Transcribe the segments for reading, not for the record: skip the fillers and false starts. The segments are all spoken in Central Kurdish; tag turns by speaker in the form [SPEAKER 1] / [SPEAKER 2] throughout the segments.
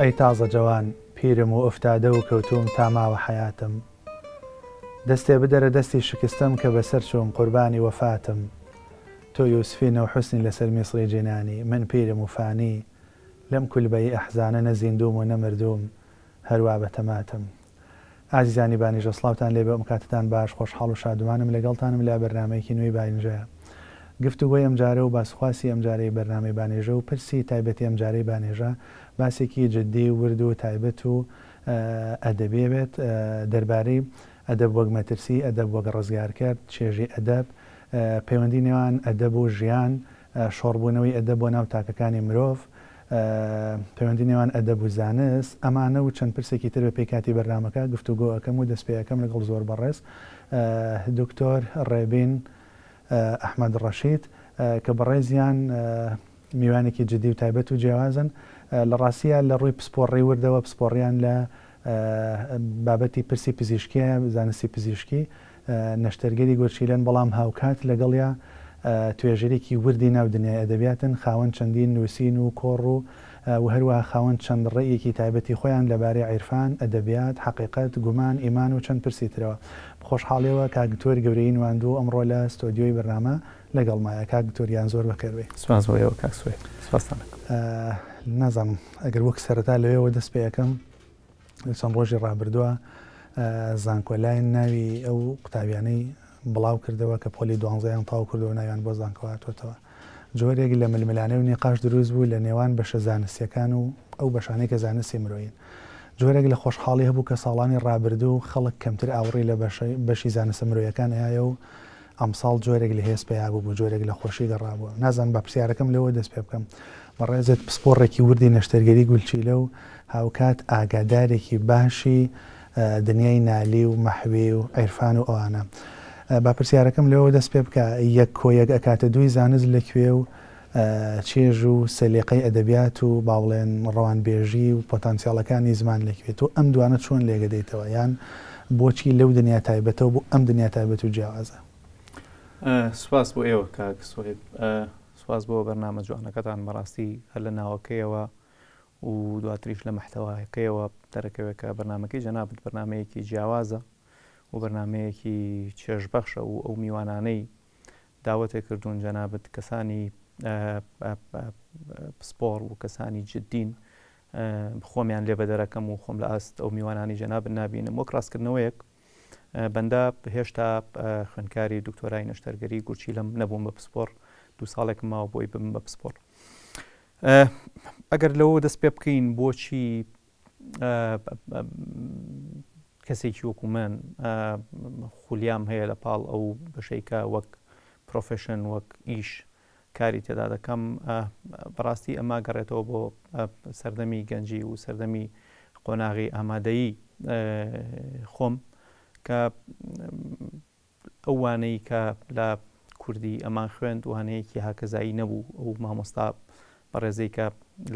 [SPEAKER 1] ئەی تازە جەوان پیرم و ئوفتادە و کەوتووم تا ماوە حەیاتم دەستێ بدەرە دەستی شکستەم کە بەسەر چووم قوربانی وەفاتم تۆ یوسفی نەو حوسنی لەسەر میسری جینانی من پیرم و فانی لەم کولبەی ئەحزانە نە زیندووم و نە مردووم هەروا بەتەماتم. ئازیزانی بانیژە سڵاوتان لێبێ ئەم کاتەتان باش خۆشحاڵ و شادومانم لەگەڵتانم لە بەرنامەیەکی نوێی بانیژەیە گفتوگۆی ئەمجارە و باسوخواسی ئەمجارەی بەرنامەی بانێژە و پرسی تایبەتی ئەمجارەی بانێژە باسێکی جدی و ورد و تایبەت و ئەدەبی ئەبێت دەربارەی ئەدەب وەک مەترسی، ئەدەب وەک ڕزگارکەر، چێژی ئەدەب، پەیوەندی نێوان ئەدەب و ژیان، شۆڕبوونەوەی ئەدەب بۆ ناو تاکەکانی مرۆڤ، پەیوەندی نێوان ئەدەب و زانست، ئەمانە و چەند پرسێکی تر بەپێی کاتی بەرنامەکە گفتوگۆ ئەکەم و دەست پێ ئەکەم لەگەڵ زۆر بەڕێز دکتۆر ڕێبین ئەحمەد ڕەشید کە بەڕێزیان میوانێکی جدی و تایبەت و جیاوازن لە ڕاستیا لە ڕووی پسپۆڕی وردەوە پسپۆڕیان لە بابەتی پرسی پزیشکیە زانستی پزیشکی نەشتەرگەری گورچیلەن، بەڵام هاوکات لەگەڵیا توێژەرێکی وردی ناو دنیای ئەدەبیاتن، خاوەن چەندین نووسین و کۆڕ و و هەروەها خاوەن چەند ڕێیەکی تایبەتی خۆیان لەبارەی عیرفان، ئەدەبیات، حەقیقەت، گومان، ئیمان و چەند پرسی ترەوە. بەخۆشحاڵیەوە کاک دکتۆر گەورەیی نواندوو ئەمڕۆ لە ستۆدیۆی بەرنامە لەگەڵمایە. کاک دکتۆر گیان زۆر بەخێر بێی.
[SPEAKER 2] سپاس بۆ ئێوە کاک سوهەیل. سپاستان ئەکەم.
[SPEAKER 1] نازانم ئەگەر وەک سەرەتا لەوێوە دەست پێ ئەکەم. لە چەند ڕۆژی ڕابردووە زانکۆلاین ناوی ئەو قوتابیانەی بڵاو کردەوە کە پۆلی دوانزەیان تەواو کردەوە ناویان بۆ زانکۆ هاتووەتەوە. جۆرێک لە ململانێ و نیقاش دروست بوو لە نێوان بەشە زانستییەکان و ئەو بەشانەی کە زانستی مرۆیین. جۆرێک لە خۆشحاڵی هەبوو کە ساڵانی ڕابردوو خەڵک کەمتر ئاوڕی لە بەشی زانستە مرۆیەکان ئەیایە و ئەمساڵ جۆرێک لە هێز پەیا ببوو، جۆرێک لە خۆشی گەڕابووە. نازانم با پرسیارەکەم لەوە دەست پێ بکەم. بەڕێزت پسپۆڕێکی وردی نەشتەرگەری گولچیلە و هاوکات ئاگادارێکی باشی دنیای نالی و مەحوی و عیرفان و ئەوانە. با پرسیارەکەم لەوەوە دەست پێ بکا، یەک کۆ یەک ئەکاتە دووی زانست لە کوێ و چێژ و سەلیقەی ئەدەبیات و با بڵێن ڕەوانبێژی و پۆتانسیاڵەکانی زمان لە کوێ؟ تۆ ئەم دوانە چۆن لێگەدەیتەوە؟ یان بۆچی لەو دنیا تایبەتەوە بۆ ئەم دنیا تایبەت و جیاوازە؟
[SPEAKER 2] سوپاس بۆ ئێوە کاک سوهەیب، سوپاس بۆ بەرنامە جوانەکەتان، بەڕاستی هەر لە ناوەکەیەوە و دواتریش لە مەحتەواکەیەوە دەرەکەوێت کە بەرنامەکەی جەنابت بەرنامەیەکی جیاوازە و بەرنامەیەکی چێژبەخشە و ئەو میوانانەی داوەتێ کردوون جەنابت کەسانی پسپۆڕ و کەسانی جدین خۆمیان لێ بەدەرەکەم و خۆم لە ئاست ئەو میوانانی جەنابت نابینم وەک ڕاستکردنەوەیەک بەندە هێشتا خوێندکاری دکتۆرای نەشتەرگەری گورچیلەم نەبووم بە پسپۆڕ دوو ساڵێکم ماوە بۆی ببم بە پسپۆڕ ئەگەر لەوە دەست پێ بکەین بۆچی کەسێکی وەکو من خولیام هەیە لە پاڵ ئەو بەشەی کە وەک پرۆفشن وەک ئیش کاری تێدا دەکەم بەڕاستی ئەمە گەڕێتەوە بۆ سەردەمی گەنجی و سەردەمی قۆناغی ئامادەیی خۆم کە ئەو وانەی کە لە کوردی ئەمان خوێند وانەیەکی هاکەزایی نەبوو ئەو مامۆستا بەڕێزەی کە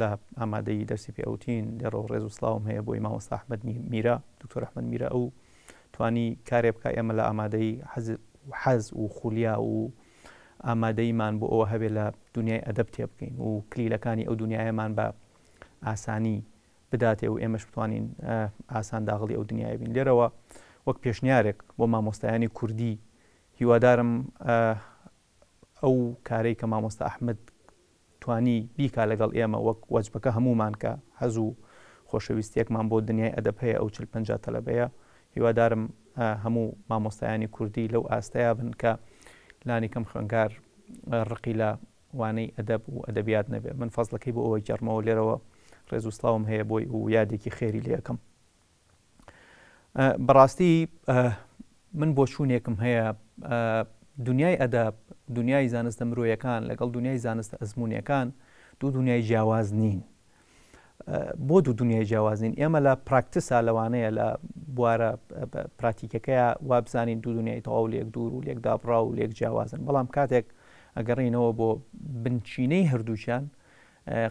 [SPEAKER 2] لە ئامادەیی دەرسی پێ ئەوتین لێڕەوە ڕێز و سڵاوم هەیە بۆی مامۆستا ئەحمەد میرا دکتۆر ئەحمەد میرا ئەو توانی کارێ بکا ئێمە لە ئامادەیی حەز حەز و خولیا و ئامادەییمان بۆ ئەوە هەبێ لە دنیای ئەدەب تێبگەین و کلیلەکانی ئەو دنیایەمان بە ئاسانی بداتێ و ئێمەش بتوانین ئاسان داغڵی ئەو دنیایە بین. لێرەوە وەک پێشنیارێک بۆ مامۆستایانی کوردی هیوادارم ئەو کارەی کە مامۆستا ئەحمەد توانی بیکا لەگەڵ ئێمە وەک وەجبەکە هەموومان کە حەز و خۆشەویستیەکمان بۆ دنیای ئەدەب هەیە ئەو چل پەنجا تەلەبەیە هیوادارم هەموو مامۆستایانی کوردی لەو ئاستەیا بن کە لانی کەم خوێنکار ڕقی لە وانەی ئەدەب و ئەدەبیات نەبێ من فەزڵەکەی بۆ ئەوە گێڕمەوە لێرەوە ڕێز و سڵاوم هەیە بۆی و یادێکی خێری لێ ئەکەم بەڕاستی من بۆچوونێکم هەیە دنیای ئەدەب دنیای زانستە مرۆیەکان لەگەڵ دنیای زانستە ئەزمونیەکان دوو دنیای جیاواز نین بۆ دوو دنیای جیاواز نین ئێمە لە پراکتسا لەوانەیە لە بوارە پراتیکەکەیە وابزانین دوو دنیای تەواو لێک دوور و لێک دابڕا و لێک جیاوازن بەڵام کاتێک ئەگەڕینەوە بۆ بنچینەی هەردووکیان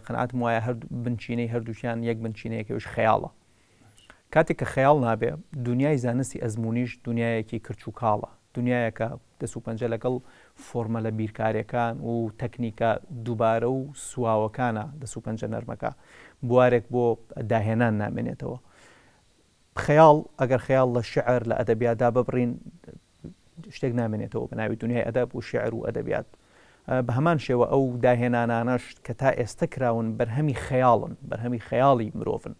[SPEAKER 2] قەنعاتم وایە هەر بنچینەی هەردووکیان یەک بنچینەیەکەویش خەیاڵە کاتێک کە خەیاڵ نابێ دنیای زانستی ئەزممونیش دنیایەکی کرچ و کاڵە. دنیایەکە دەست و پەنجە لەگەڵ فۆرمەلە بیرکاریەکان و تەکنیکە دووبارە و سواوەکانە دەست و پەنجە نەرمەکە. بوارێک بۆ داهێنان نامێنێتەوە. خەیاڵ، ئەگەر خەیاڵ لە شیعر، لە ئەدەبیات داببڕین، شتێک نامێنێتەوە بە ناوی دنیای ئەدەب و شیعر و ئەدەبیات. بە هەمان شێوە ئەو داهێنانانەش کە تا ئێستە کراون بەرهەمی خەیاڵن، بەرهەمی خەیاڵی مرۆڤن.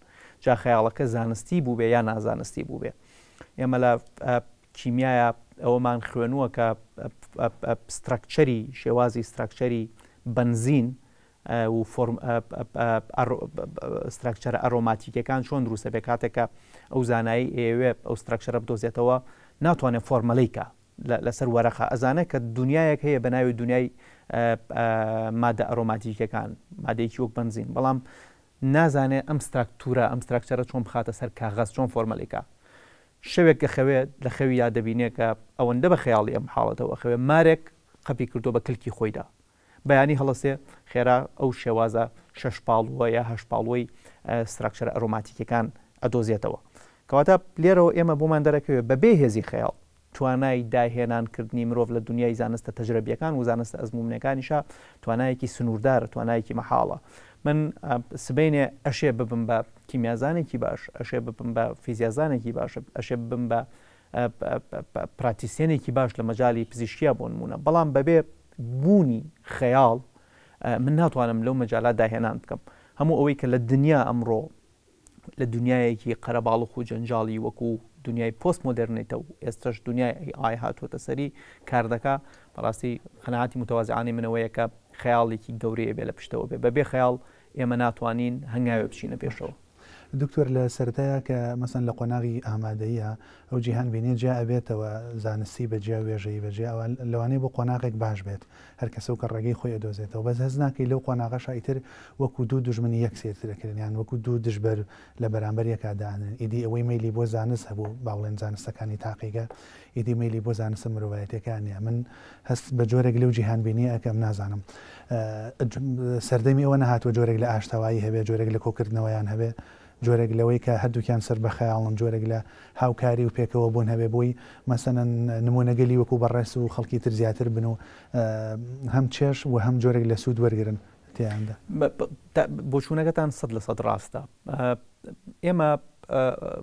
[SPEAKER 2] جا خەیاڵەکە زانستی بووبێ یا نازانستی بووبێ. ئێمە لە کیمیایا ئەوەمان خوێنووە کە ستراکچەری، شێوازی ستراکچەری بەنزین و فۆرم ستراکچەرە ئەرۆماتیکەکان چۆن دروست دەبێت کاتێک کە ئەو زانایی ئەیەوێ ئەو ستراکچەرە بدۆزێتەوە ناتوانێت فۆرمەلەی کا لەسەر وەرەقە ئەزانێت کە دنیایەک هەیە بە ناوی دنیای مادە ئەرۆماتیکەکان مادەیەکی وەک بەنزین بەڵام نازانێت ئەم ستراکتورە ئەم ستراکچەرە چۆن بخاتە سەر کاغەز چۆن فۆرمەلیکا شەوێک ئەخەوێ لە خەویا دەبینێ کە ئەوەندە بە خەیاڵی ئەم حاڵەتەوە ئەخەوێ مارێک قەپی کردووە بە کلکی خۆیدا بەیانی هەڵەسێ خێرا ئەو شێوازە شەشپاڵووە یا هەشتپاڵووەی ستراکچەرە ئەرۆماتیکیەکان ئەدۆزێتەوە. کەواتە لێرەوە ئێمە بۆمان دەرەکەوێ بەبێ هێزی خەیاڵ توانای داهێنان کردنی مرۆڤ لە دونیای زانستە تەجرەبیەکان و زانستە ئەزموونیەکانیشا توانایەکی سنووردارە، توانایەکی مەحاڵە. من سبەینێ ئەشێ ببم بە کیمیازانێکی باش، ئەشێ ببم بە فیزیازانێکی باش، ئەشێ ببم بە پراتیسیەنێکی باش لە مەجالی پزیشکیا بۆ نموونە، بەڵام بەبێ بوونی خەیاڵ من ناتوانم لەو مەجالە داهێنان بکەم. هەموو ئەوەی کە لە دنیا ئەمڕۆ لە دنیایەکی قەرەباڵخ و جەنجاڵی وەکو دنیای پۆست مۆدێرنیتە و ئێستەش دنیای ئەی ئای هاتووەتە سەری کار دەکا، بەڕاستی قەناعەتی موتەوازیعانەی من ئەوەیە کە خەیاڵێکی گەورەیە بێ لە پشتەوە بێ. بەبێ خەیاڵ ئێمە ناتوانین هەنگاوێ بچینە پێشەوە.
[SPEAKER 1] دکتۆر لە سەرەتایا کە مەسەن لە قۆناغی ئامادەییا ئەو جیهان بینیە جیا ئەبێتەوە زانستی بە جیا وێژەیی بە جیا ئەوە لەوانەیە بۆ قۆناغێک باش بێت هەر کەسە و کە ڕێگەی خۆی ئەدۆزێتەوە بەس هەست ناکەی لەو قۆناغەشا ئیتر وەکو دوو دوژمنی یەک سەیرتر ئەکرێن یان وەکو دوو دژبەر لە بەرامبەر یەکا دائەنرێن ئیدی ئەوەی مەیلی بۆ زانست هەبوو با بڵێن زانستەکانی تاقیگە ئیدی مەیلی بۆ زانستە مرۆڤایەتیەکان نیە من هەست بە جۆرێک لەو جیهانبینیە ئەکەم نازانم سەردەمی ئەوە نەهاتووە جۆرێک لە ئاشتەوایی هەبێ جۆرێک لە کۆکردنەوەیان هەبێ جۆرێک لەوەی کە هەردووکیان سەر بە خەیاڵن جۆرێک لە هاوکاری و پێکەوە بوون هەبێ بۆی مەسەنەن نمونەگەلی وەکو بەڕێز و خەڵکی تر زیاتر بن و هەم چێژ و هەم جۆرێک لە سوود وەرگرن تێیاندا.
[SPEAKER 2] بۆچوونەکەتان 100% ڕاستە. ئێمە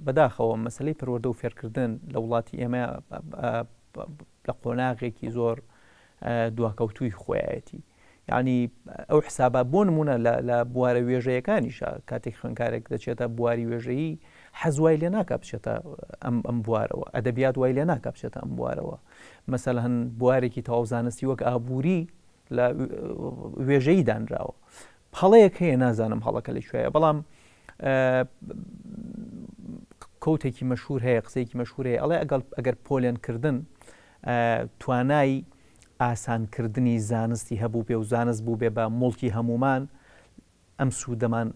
[SPEAKER 2] بەداخەوە مەسەلەی پەروەردە و فێرکردن لە وڵاتی ئێمە لە قۆناغێکی زۆر دواکەوتووی خۆیەتی. یعنی ئەو حسابە بۆ نمونە لە بوارە وێژەیەکانیشە کاتێک خوێنکارێک دەچێتە بواری وێژەیی حەز وای لێ ناکە بچێتە ئەم ئەم بوارەوە ئەدەبیات وای لێ ناکە بچێتە ئەم بوارەوە مەسەلەن بوارێکی تەواو زانستی وەک ئابووری لە وێژەیی دانراوە هەڵەیەک هەیە نازانم هەڵەکە لە کوێیە بەڵام کەوتێکی مەشهور هەیە قسەیەکی مەشهور هەیە ئەڵێ ئەگەڵ ئەگەر پۆلێنکردن توانای ئاسانکردنی زانستی هەبوو بێ و زانست بوو بێ بە موڵکی هەمومان ئەم سوودەمان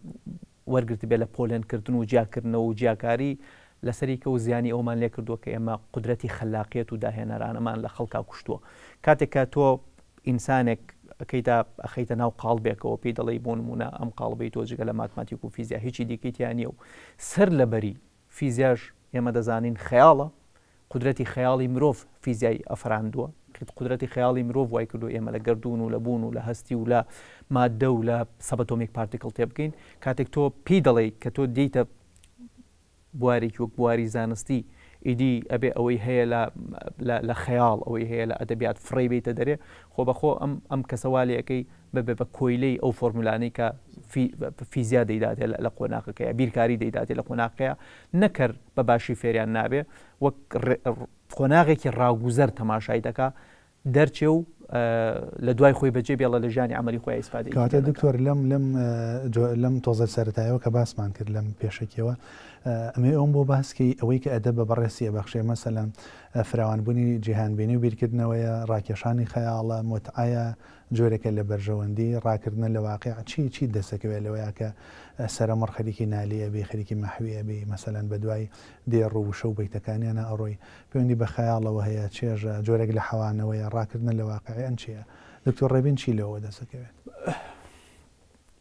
[SPEAKER 2] وەرگرتبێ لە پۆلێنکردن و جیاکردنەوە و جیاکاری، لەسەری کە و زیانی ئەوەمان لێکردووە کە ئێمە قودرەتی خەلاقیەت و داهێنەرانەمان لە خەڵکا کوشتووە. کاتێک کە تۆ ئینسانێک ئەکەیتە ئەخەیتە ناو قاڵبێکەوە پێی دەڵێی بۆ نموونە ئەم قاڵبەی تۆ جگە لە ماتماتیک و فیزیا هیچی دیکەی تیا نییە و سەر لەبەری فیزیاش ئێمە دەزانین خەیاڵە، قودرەتی خەیاڵی مرۆڤ فیزیای ئەفراندووە، قودرەتی خەیاڵی مرۆڤ وای کردووە ئێمە لە گەردوون و لە بوون و لە هەستی و لە ماددە و لە subatomic particle تێبگەین. کاتێک تۆ پێی دەڵێی کە تۆ دێیتە بوارێکی وەک بواری زانستی، ئیدی ئەبێ ئەوەی هەیە لە لە خەیاڵ، ئەوەی هەیە لە ئەدەبیات فڕێی بێیتە دەرێ، خۆ بەخۆ ئەم ئەم کەسە وا لێ ئەکەی ببێ بە کۆیلەی ئەو فۆرمولانەی کە فیزیا دەیداتێ لە قۆناغەکەیا، بیرکاری دەیداتێ لە قۆناغەکەیا، نەک هەر بە باشی فێریان نابێ، وەک قۆناغێکی ڕاگوزەر تەماشای دەکا، دەرچێ و لە دوای خۆی بەجێ بێڵێ لە ژیانی عەمەلی خۆیا ئیسفادەیەکی لێ
[SPEAKER 1] کەواتە
[SPEAKER 2] نەکا.
[SPEAKER 1] دکتۆر لەم لەم لەم تۆزە سەرەتایەوە کە باسمان کرد لەم پێشەکیەوە ئەمەوێ ئەوەم بۆ باس کەی ئەوەی کە ئەدەب بە بەڕێزتی ئەبەخشێ مەسەلەن فراوانبوونی جیهانبینی و بیرکردنەوەیە، ڕاکێشانی خەیاڵە، موتعەیە، جۆرێکە لە بەرژەوەندی، ڕاکردنە لە واقیع، چی چیت دەستەکەوێت لەوەیا کە سەرەمڕ خەریکی نالی ئەبی، خەریکی مەحوی ئەبی، مەسەلەن بەدوای دێڕ و وشە و بەیتەکانیانا ئەڕۆی، پەیوەندی بە خەیاڵەوە هەیە، چێژە، جۆرێک لە حەوانەوەیە، ڕاکردنە لە واقیع، ئەم چییە؟ دکتۆر ڕێبین چی لەوەوە دەستەکەوێت؟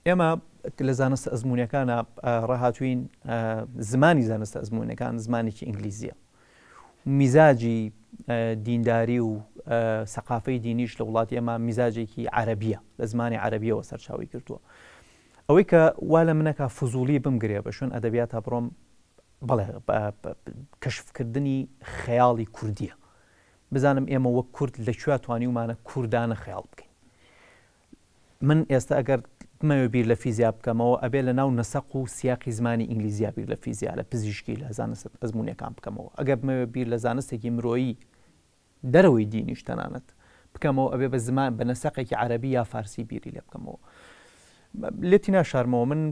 [SPEAKER 2] ئێمە لە زانستە ئەزموونیەکانا ڕاهاتووین، زمانی زانستە ئەزموونیەکان زمانێکی ئینگلیزییە. میزاجی دینداری و سەقافەی دینیش لە وڵاتی ئێمە میزاجێکی عەرەبییە، لە زمانی عەرەبییەوە سەرچاوەی گرتووە. ئەوەی کە وا لە منەکا فزوڵی بمگرێ بە شوێن ئەدەبیاتا بڕۆم، بەڵێ کەشفکردنی خەیاڵی کوردییە. بزانم ئێمە وەک کورد لە کوێ توانیومانە کوردانە خەیاڵ بکەین. من ئێستا ئەگەر بمەوێ بیر لە فیزیا بکەمەوە ئەبێ لە ناو نەسەق و سیاقی زمانی ئینگلیزیا بیر لە فیزیا، لە پزیشکی، لە زانستە ئەزموونیەکان بکەمەوە. ئەگەر بمەوێ بیر لە زانستێکی مرۆیی دەرەوەی دینیش تەنانەت بکەمەوە ئەبێ بە زمان بە نەسەقێکی عەرەبی یا فارسی بیری لێ بکەمەوە. لێتی ناشارمەوە من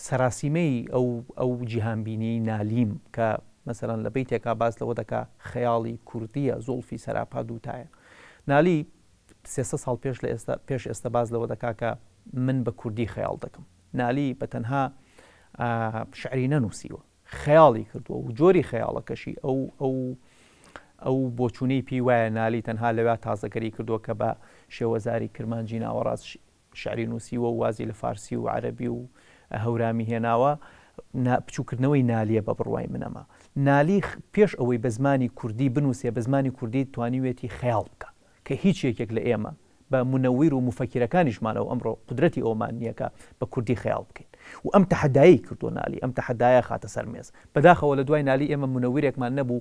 [SPEAKER 2] سەراسیمەی ئەو ئەو جیهانبینیەی نالیم کە مەسەلەن لە بەیتێکا باس لەوە دەکا خەیاڵی کوردیە زوڵفی سەراپا دووتایە. نالی 300 ساڵ پێش لە ئێستا پێش ئێستا باس لەوە دەکا کە من بە کوردی خەیاڵ دەکەم. نالی بە تەنها شعری نەنووسیوە، خەیاڵی کردووە و جۆری خەیاڵەکەشی ئەو ئەو ئەو بۆچوونەی پێی وایە نالی تەنها لەویا تازەگەری کردووە کە بە شێوەزاری کرمانجی ناوەڕاست شعری نووسیوە و وازی لە فارسی و عەرەبی و هەورامی هێناوە، بچووکردنەوەی نالیە بە بڕوای من ئەمە. نالی پێش ئەوەی بە زمانی کوردی بنووسێ بە زمانی کوردی توانیوێتی خەیاڵ بکا کە هیچ یەکێک لە ئێمە بە مونەویر و موفەکیرەکانیشمانەوە ئەمڕۆ قودرەتی ئەوەمان نییە کە بە کوردی خەیاڵ بکەین و ئەم تەحەدایەی کردووە نالی ئەم تەحەدایە خاتە سەر مێز. بەداخەوە لە دوای نالی ئێمە مونەویرێکمان نەبوو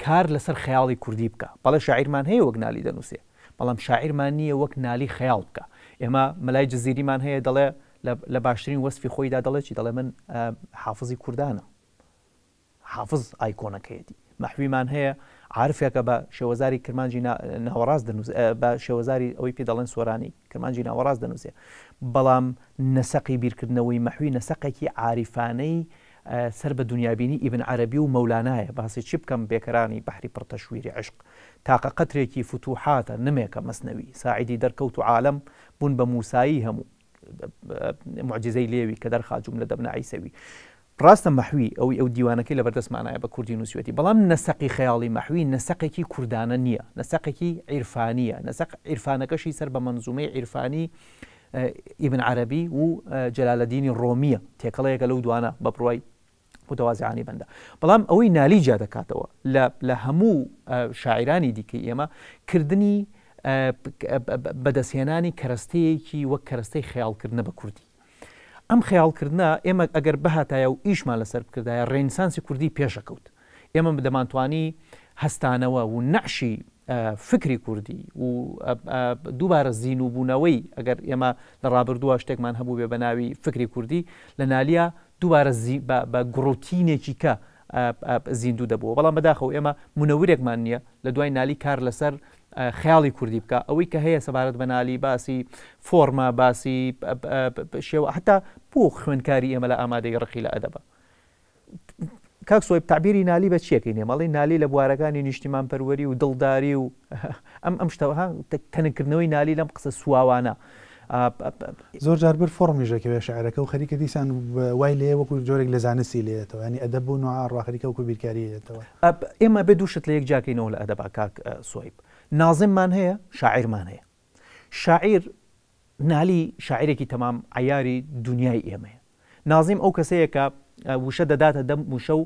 [SPEAKER 2] کار لەسەر خەیاڵی کوردی بکا. بەڵێ شاعیرمان هەیە وەک نالی دەنووسێ. بەڵام شاعیرمان نییە وەک نالی خەیاڵ بکا. ئێمە مەلای جزیریمان هەیە دەڵێ لە باشترین وەسفی خۆیدا دەڵێ چی؟ دەڵێ من حافزی کوردانم. حافز ئایکۆنەکەیەتی. مەحویمان هەیە عارفێکە بە شێوەزاری کرمانجی ناوەڕاست دەنووسێ، بە شێوەزاری ئەوەی پێ دەڵێن سۆرانی کرمانجی ناوەڕاست دەنووسێ. بەڵام نەسەقی بیرکردنەوەی مەحوی نەسەقێکی عاریفانەی سەر بە دونیابینی ئیبن عەرەبی و مەولانایە، باسی چی بکەم بێکەرانی بەحری پڕ تەشویری عەشق، تاقە قەترێکی فتوحاتە نمێکە مەسنەوی، ساعیدی دەرکەوت و عالەم بوون بە موسایی هەموو موعجیزەی لێوی کە دەرخا جوملە دەبنە عیسەوی. ڕاستە مەحوی ئەوی ئەو دیوانەکەی لەبەردەستمانایە بە کوردی نووسیوەتی، بەڵام نەسەقی خەیاڵی مەحوی نەسەقێکی کوردانە نییە، نەسەقێکی عیرفانییە، نەسەق عیرفانەکەشی سەر بە مەنزومەی عیرفانی ئیبن عەرەبی و جەلالەدینی ڕۆمییە، تێکەڵەیەکە لەو دوانە بە بڕوای متەوازیعانی بەندە. بەڵام ئەوەی نالی جیا دەکاتەوە لە لە هەموو شاعیرانی دیکەی ئێمە، کردنی بەدەستهێنانی کەرەستەیەکی وەک کەرەستەی خەیاڵکردنە بە کوردی. ئەم خەیاڵکردنە ئێمە ئەگەر بهاتایە و ئیشمان لەسەر بکردایە ڕێنسانسی کوردی پێشەکەوت. ئێمە دەمانتوانی هەستانەوە و نەعشی فکری کوردی و دووبارە زینووبوونەوەی ئەگەر ئێمە لە ڕابردووە شتێکمان هەبووبێ بە ناوی فکری کوردی لە نالیا دووبارە بە گوڕوتینێکی کە زیندوو دەبووە بەڵام بەداخەوە ئێمە منەورێکمان نییە لە دوای نالی کار لەسەر خەیاڵی کوردی بکە ئەوەی کە هەیە سەبارەت بە نالی باسی فۆرمە باسی شێوە حتا بۆ خوێندکاری ئێمە لە ئامادەی ڕقی لە ئەدەبە کاک سۆیب تەعبیری نالی بە چیەکەی نێ مەڵی نالی لە بوارەکانی نیشتیمان پەروەری و دڵداری و ئەم ئەم شتەوە تەنکردنەوەی نالی لەم قسە سواوانە
[SPEAKER 1] زۆر جار بەر فۆڕمیش دەکەوێت شعرەکە و خەریکە دیسان وای لێ وەکو جۆرێک لە زانستی لێتەوە ینی ئەدەب و نوعا ڕوا خەریکە وەکو بیرکاری لێتەوە.
[SPEAKER 2] ئێمە بێ دوو شت لە یەک جیاکەینەوە لە ئەدەبا کاک سۆیب نازممان هەیە شاعیرمان هەیە شاعیر نالی شاعیرێکی تەمام عەیاری دونیای ئێمەیە. نازیم ئەو کەسەیە کە وشە دەداتە دەم وشە و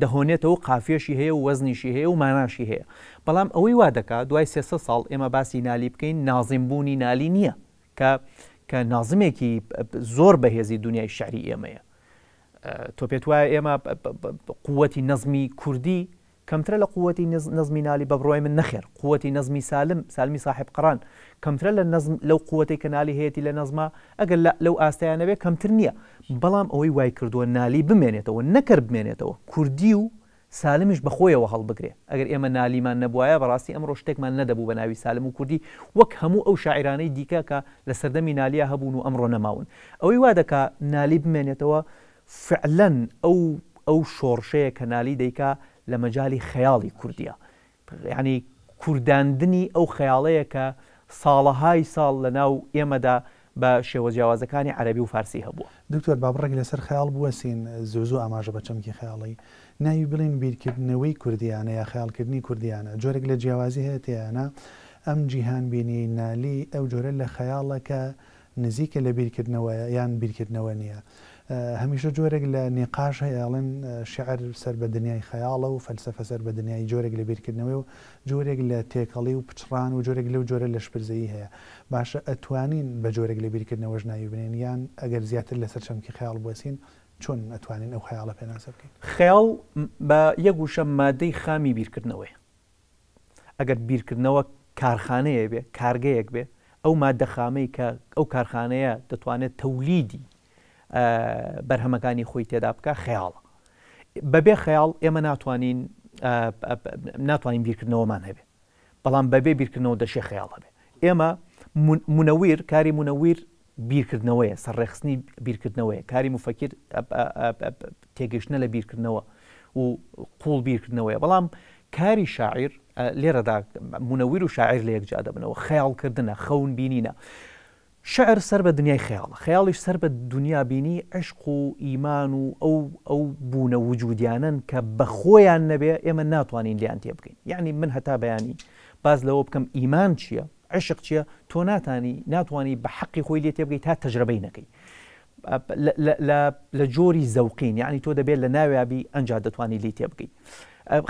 [SPEAKER 2] دەهۆنێتەوە و قافیەشی هەیە و وەزنیشی هەیە و ماناشی هەیە. بەڵام ئەوەی وا دەکا دوای 300 ساڵ ئێمە باسی نالی بکەین نازیم بوونی نالی نییە کە کە نازمێکی زۆر بەهێزی دونیای شعری ئێمەیە. تۆ پێت وایە ئێمە قووەتی نەزمی کوردی کەمترە لە قووەتی نەزمی نالی؟ بە بڕوای من نەخێر، قووەتی نەزمی سالم، سالمی ساحێب قڕان، کەمترە لە نەزم لەو قووەتەی کە نالی هەیەتی لە نەزما، ئەگەر لە لەو ئاستەیا نەبێ کەمتر نییە، بەڵام ئەوەی وای کردووە نالی بمێنێتەوە، نەکەر بمێنێتەوە، کوردی و سالمیش بە خۆیەوە هەڵبگرێ، ئەگەر ئێمە نالیمان نەبوایە بەڕاستی ئەمڕۆ شتێکمان نەدەبوو بە ناوی سالم و کوردی وەک هەموو ئەو شاعیرانەی دیکە کە لە سەردەمی نالیا هەبوون و ئەمڕۆ نەماون. ئەوەی وا دەکا نالی بمێنێتەوە فعلەن ئەو ئەو شۆڕشەیە کە نالی دەیکا لە مەجالی خەیاڵی کوردیە یانی کورداندنی ئەو خەیاڵەیە کە ساڵەهای ساڵ لە ناو ئێمەدا بە شێوە جیاوازەکانی عەرەبی و فارسی هەبووە.
[SPEAKER 1] دکتۆر با بڕێک لەسەر خەیاڵ بوەسین، زوو زوو ئاماژە بە چەمکی خەیاڵی ناوی بڵێین بیرکردنەوەی کوردیانە یا خەیاڵکردنی کوردیانە جۆرێک لە جیاوازی هەیە تێیانا ئەم جیهانبینیەی نالی ئەو جۆرە لە خەیاڵە کە نزیکە لە بیرکردنەوە یان بیرکردنەوە نییە. هەمیشە جۆرێک لە نیقاش هەیە ئەڵێن شیعر سەر بە دنیای خەیاڵە و فەلسەفە سەر بە دنیای جۆرێک لە بیرکردنەوەیە و جۆرێک لە تێکەڵی و پچڕان و جۆرێک لەو جۆرە لە شپرزەیی هەیە. باشە ئەتوانین بە جۆرێک لە بیرکردنەوەش ناوی بنێین یان ئەگەر زیاتر لەسەر چەمکی خەیاڵ بوەسین چۆن ئەتوانین ئەو خەیاڵە پێناسە بکەین؟
[SPEAKER 2] خەیاڵ بە یەک وشە مادەی خامی بیرکردنەوەیە. ئەگەر بیرکردنەوە کارخانەیە بێ، کارگەیەک بێ، ئەو ماددە خامەی کە ئەو کارخانەیە دەتوانێت تەولیدی بەرهەمەکانی خۆی تێدا بکا خەیاڵە. بەبێ خەیاڵ ئێمە ناتوانین ناتوانین بیرکردنەوەمان هەبێ. بەڵام بەبێ بیرکردنەوە دەشێ خەیاڵ هەبێ. ئێمە مونەویر، کاری مونەویر بیرکردنەوەیە، سەرڕێکخستنی بیرکردنەوەیە، کاری موفەکیر تێگەیشتنە لە بیرکردنەوە و قووڵ بیرکردنەوەیە، بەڵام کاری شاعیر لێرەدا مونەویر و شاعیر لە یەک جا دەبنەوە، خەیاڵکردنە، خەون بینینە. شعر سەر بە دنیای خەیاڵە، خەیاڵیش سەر بە دنیا بینی عشق و ئیمان و ئەو ئەو بوونە وجودیانەن کە بە خۆیان نەبێ ئێمە ناتوانین لێیان تێبگەین. یەعنی من هەتا بەیانی باس لەوە بکەم ئیمان چییە، عشق چیە تۆ ناتانی ناتوانی بە حەقی خۆی لێ تێبگەی تا تەجرەبەی نەکەی لە جۆری زەوقین یعنی تۆ دەبێت لە ناویابی ئەنجا دەتوانی لی تێبگەی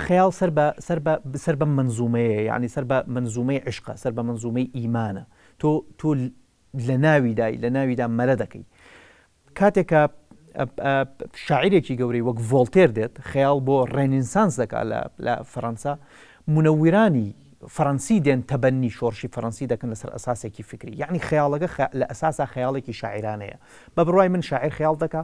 [SPEAKER 2] خەیاڵ سەر بە سەر بە سەر بە منزومەیە یعنی سەر بە منزومەی عشقە سەر بە منزومەی ئیمانە تۆ تۆ لە ناویدای لە ناویدا مەلە دەکەی کاتێک کە شاعیرێکی گەورەی وەک ڤۆڵتێر دێت خەیاڵ بۆ ڕێنینسانس دەکا لە فەرەنسا، مونەویرانی فەرەنسی دێن تەبەنی شۆڕشی فەرەنسی دەکەن لەسەر ئەساسێکی فیکری، یەعنی خەیاڵەکە لە ئەساسا خەیاڵێکی شاعیرانەیە. بە بڕوای من شاعیر خەیاڵ دەکا،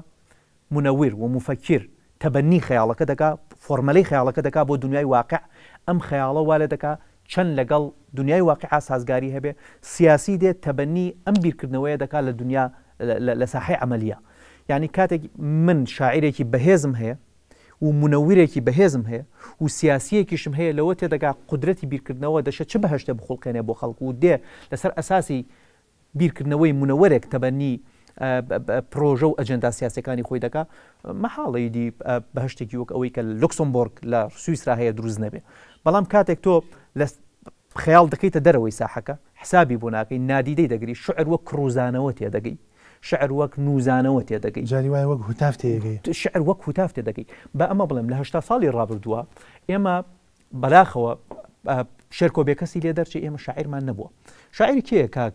[SPEAKER 2] مونەویر و موفەکیر تەبەنی خەیاڵەکە دەکا، فۆرمەلەی خەیاڵەکە دەکا بۆ دونیای واقع، ئەم خەیاڵە وا لێ دەکا چەند لەگەڵ دونیای واقیعا سازگاری هەبێ، سیاسی دێت تەبەنی ئەم بیرکردنەوەیە دەکا لە دونیا لە ساحەی عەمەلییا. یانی کاتێک من شاعیرێکی بەهێزم هەیە و مونەویرێکی بەهێزم هەیە و سیاسییەکیشم هەیە لەوە تێدەگا قودرەتی بیرکردنەوە دەشێ چ بەهەشتێ بخوڵقێنێ بۆ خەڵک و دێ لەسەر ئەساسی بیرکردنەوەی مونەوەرێک تەبەنی پرۆژە و ئەجێندا سیاسیەکانی خۆی دەکا، مەحاڵە ئیدی بەهەشتێکی وەک ئەوەی کە لە لوکسۆمبۆرگ لە سویسرا هەیە دروست نەبێ. بەڵام کاتێک تۆ لە خەیاڵ دەکەیتە دەرەوەی ساحەکە، حسابی بۆ ناکەی، نادیدەی دەگری، شعر وەک کڕوزانەوە تێدەگەی، شعر وەک نوزانەوە تێدەگەی.
[SPEAKER 1] جاری وایە وەک هوتاف تێدەگەی.
[SPEAKER 2] شعر وەک هوتاف تێدەگەی. با ئەمە بڵێم لە 80 ساڵی ڕابردووە ئێمە بەداخەوە شێرکۆ بێکەسی لێ دەرچێ ئێمە شاعیرمان نەبووە. شاعیر کێیە کاک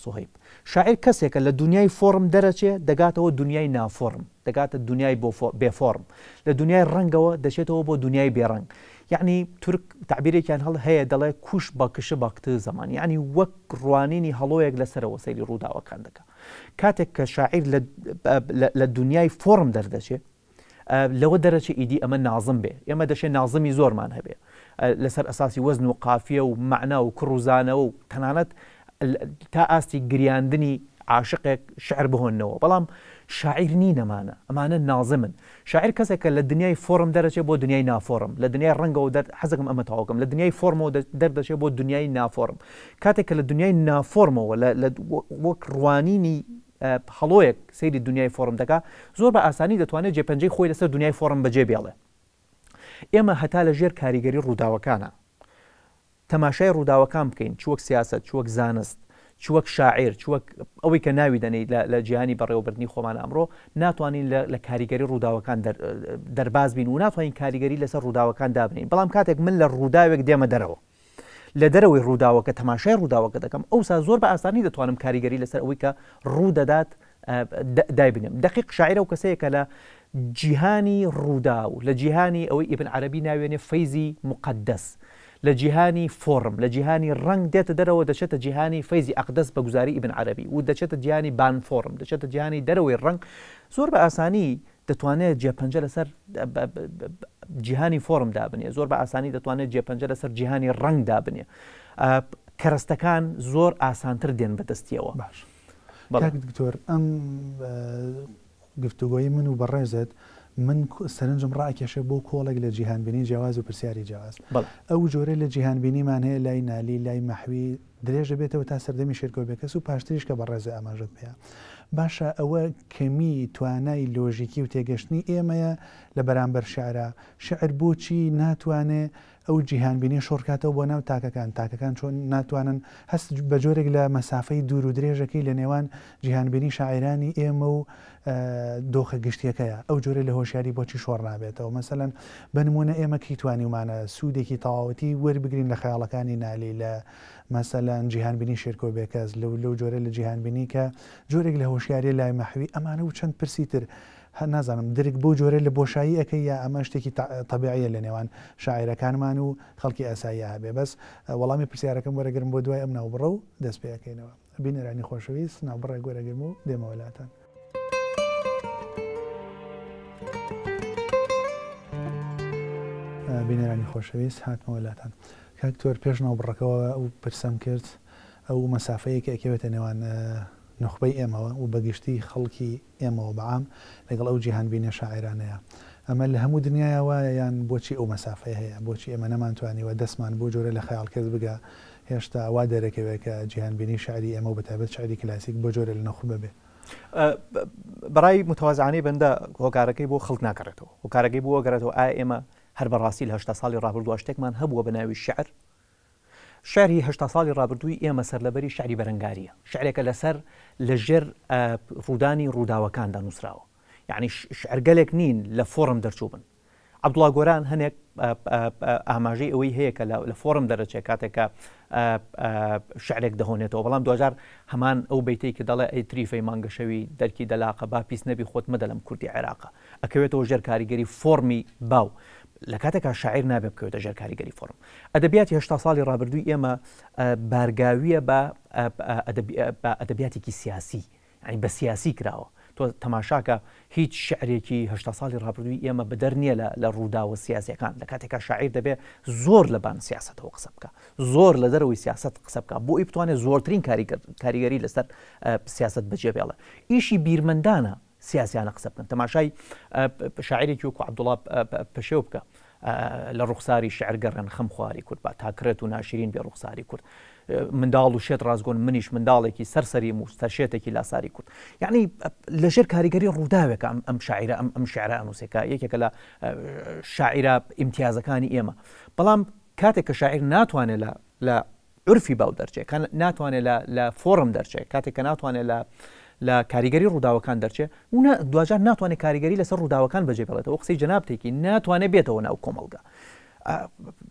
[SPEAKER 2] سوهەیب؟ شاعیر کەسێکە لە دونیای فۆڕم دەرەچێ دەگاتەوە دونیای نافۆڕم، دەگاتە دونیای بێ فۆڕم، لە دونیای ڕەنگەوە دەچێتەوە بۆ دونیای بێ ڕەنگ. یەعنی تورک تەعبیرێکیان هەڵ هەیە دەڵێ کوش باکشە باکتە زەمان، یەعنی وەک ڕوانینی هەڵۆیەک لە سەرەوە سەیری ڕووداوەکان دەکا. کاتێک کە شاعیر لە دونیای فۆڕم دەردەچێ، لەوە دەرەچێ ئیدی ئەمە نازم بێ، ئێمە دەشێ نازمی زۆرمان هەبێ لەسەر ئەساسی وەزن و قافیە و مەعنا و کڕوزانەوە و تەنانەت تا ئاستی گریاندنی عاشقێک شعر بهۆننەوە، بەڵام شاعیر نین ئەمانە، ئەمانە نازمن. شاعیر کەسێکە لە دنیای فۆرم دەرەچێ بۆ دنیای نافۆرم، لە دنیای ڕەنگەوە دەر، حەزەکەم ئەمە تەواو کەم، لە دنیای فۆرمەوە دەردەچێ بۆ دنیای نافۆرم. کاتێک کە لە دنیای نافۆرمەوە لە وەک ڕوانینی هەڵۆیەک سەیری دونیای فۆڕم دەکا، زۆر بە ئاسانی دەتوانێ جێپەنجەی خۆی لەسەر دونیای فۆڕم بەجێ بێڵێ. ئێمە هەتا لە ژێر کاریگەری ڕووداوەکانا تەماشای ڕووداوەکان بکەین، چ وەک سیاسەت، چ وەک زانست، چ وەک شاعیر، چ وەک ئەوەی کە ناوی دەنێی لە جیهانی بەڕێوەبردنی خۆمان ئەمڕۆ، ناتوانین لە کاریگەری ڕووداوەکان دەرباز بین و ناتوانین کاریگەری لەسەر ڕووداوەکان دابنێین. بەڵام کاتێک من لە ڕووداوێک دێمە دەرەوە، لە دەرەوەی ڕووداوەکە تەماشای ڕووداوەکە دەکەم، ئەوسا زۆر بە ئاسانی دەتوانم کاریگەری لەسەر ئەوەی کە ڕوو دەدات دایبنێم. دەقیق شاعیر ئەو کەسەیە کە لە جیهانی ڕووداو، لە جیهانی ئەوەی ئیبن عەرەبی ناوێنێ فەیزی موقەدەس، لە جیهانی فۆڕم، لە جیهانی ڕەنگ دێتە دەرەوە دەچێتە جیهانی فەیزی ئەقدەس بە گوزاری ئیبن عەرەبی و دەچێتە جیهانی بان فۆڕم، دەچێتە جیهانی دەرەوەی ڕەنگ، زۆر بە ئاسانی دەتوانێت جێپەنجە لەسەر جیهانی فۆرم دابنێ، زۆر بە ئاسانی دەتوانێت جێپەنجە لەسەر جیهانی ڕەنگ دابنێ. کەرەستەکان زۆر ئاسانتر دێن بەدەستیەوە.
[SPEAKER 1] باش کاک دکتۆر ئەم گفتوگۆی من و بەڕێزت من سەرنجم ڕاکێشێ بۆ کۆڵێک لە جیهانبینی جیاواز و پرسیاری جیاواز ئەو جۆرە لە جیهانبینیمان هەیە لای نالی لای مەحوی درێژ دەبێتەوە تا سەردەمی شێرکۆ بێکەس و پاشتریش کە بەڕێزت ئاماژەت پێیا. باشە ئەوە کەمی توانای لۆژیکی و تێگەشتنی ئێمەیە لە بەرامبەر شیعرا؟ شیعر بۆچی ناتوانێ ئەو جیهانبینیە شۆڕکاتەوە بۆ ناو تاکەکان، تاکەکان چۆن ناتوانن هەست بە جۆرێک لە مەسافەی دوور و درێژەکەی لە نێوان جیهانبینی شاعیرانی ئێمە و دۆخە گشتیەکەیە، ئەو جۆرە لە هۆشیاری بۆچی شۆڕ نابێتەوە؟ مەسەلەن بە نموونە ئێمە کەی توانیومانە سوودێکی تەواوەتی وەربگرین لە خەیاڵەکانی نالی، لە مەسەلەن جیهانبینی شێرکۆ بێکەس، لەو لەو جۆرە لە جیهانبینی کە جۆرێک لە هۆشیاریە لای مەحوی، ئەمانە و چەند پرسی تر. هەر نازانم درک بەو جۆرە لە بۆشایی ئەکەی یا ئەمە شتێکی تەبیعیە لە نێوان شاعیرەکانمان و خەڵکی ئاساییا هەبێ بەس وەڵامی پرسیارەکەم وەرەگرم بۆ دوای ئەم ناوبڕە و دەست پێ ئەکەینەوە بینەرانی خۆشەویست ناوبڕێک وەرەگرم و دێمەوە لاتان. بینەرانی خۆشەویست هاتمەوە لاتان کاک تۆر پێش ناوبڕەکەوە ئەو پرسەم کرد ئەو مەسافەیە کە ئەکەوێتە نێوان نوخبەی ئێمەوە و بەگشتی خەڵکی ئێمەوە بە عام لەگەڵ ئەو جیهانبینیە شاعیرانەیە. ئەمە لە هەموو دنیایا وایە یان بۆچی ئەو مەسافەیە هەیە؟ بۆچی ئێمە نەمانتوانیوە دەستمان بەو جۆرە لە خەیاڵکرد بگا؟ هێشتا وا دەرەکەوێ کە جیهانبینی شیعری ئێمە و بەتایبەت شیعری کلاسیک بەو جۆرە لە نوخبە بێ.
[SPEAKER 2] بەڕای متوازعانەی بەندە هۆکارەکەی بۆ خەڵک ناگەڕێتەوە. هۆکارەکەی بۆ ئەگەڕێتەوە ئایا ئێمە هەر بەڕاستی لە 80 ساڵی ڕابردووە شتێکمان هەبووە بە ناوی شیعر؟ شیعری 80 ساڵی ڕابردووی ئێمە سەرلەبەری شیعری بەرەنگارییە. شیعرێکە لەسەر لە ژێر ڕوودانی ڕووداوەکاندا نووسراوە. یەعنی شیعرگەلێک نین لە فۆڕم دەرچووبن. عەبدوڵا گۆران هەنێک ئاماژەی ئەوەی هەیە کە لە فۆڕم دەرەچێت کاتێک کە شعرێک دەهۆنێتەوە بەڵام دواجار هەمان ئەو بەیتەی کە دەڵێ ئەی تریفەی مانگەشەوی دەرکی دەلاقە با پیس نەبی خۆت مەدە لەم کوردی عێراقە ئەکەوێتەوە ژێر کاریگەری فۆڕمی باو لە کاتێکا شاعیر نابێ بکەوێتە ژێر کاریگەری فۆرم. ئەدەبیاتی 80 ساڵی ڕابردووی ئێمە بارگاوییە بە ئەدەبیاتێکی سیاسی، یانی بە سیاسی کراوە. تۆ تەماشاکە هیچ شعرێکی 80 ساڵی ڕابردووی ئێمە بەدەر نییە لە ڕووداوە سیاسیەکان، لە کاتێکا شاعیر دەبێ زۆر لە بان سیاسەتەوە قسە بکا، زۆر لە دەرەوەی سیاسەت قسە بکا بۆ ئەوی بتوانێت زۆرترین کاریگەری لەسەر سیاسەت بەجێ بێڵێ. ئیشی بیرمەندانە سیاسیانە قسە بکەن تەماشای شاعرێکی وەکو عەبدوڵا پەشێو بکە لە ڕوخساری شعر گەڕێن خەم خواری کورد با تاکرێت و ناشرین بێ ڕوخساری کورد منداڵ و شێت ڕازگۆن منیش منداڵێکی سەر سەریم و سەرشێتێکی لاساری کورد یعنی لەژێر کاریگەری ڕووداوێکە ئەم ئەم شاعرە ئەم ئەم شعرە ئەنووسێکە یەکێکە لە شاعرە ئیمتیازەکانی ئێمە بەڵام کاتێک کە شاعیر ناتوانێت لە لە عورفی باو دەرچێ، کە ناتوانێ لە لە فۆڕم دەرچێ، کاتێک کە ناتوانێ لە لە کاریگەری ڕووداوەکان دەرچێ و نا دواجار ناتوانێ کاریگەری لەسەر ڕووداوەکان بەجێ بێڵێتەوە، قسەی جەنابتێکی ناتوانێ بێتەوە ناو کۆمەڵگە.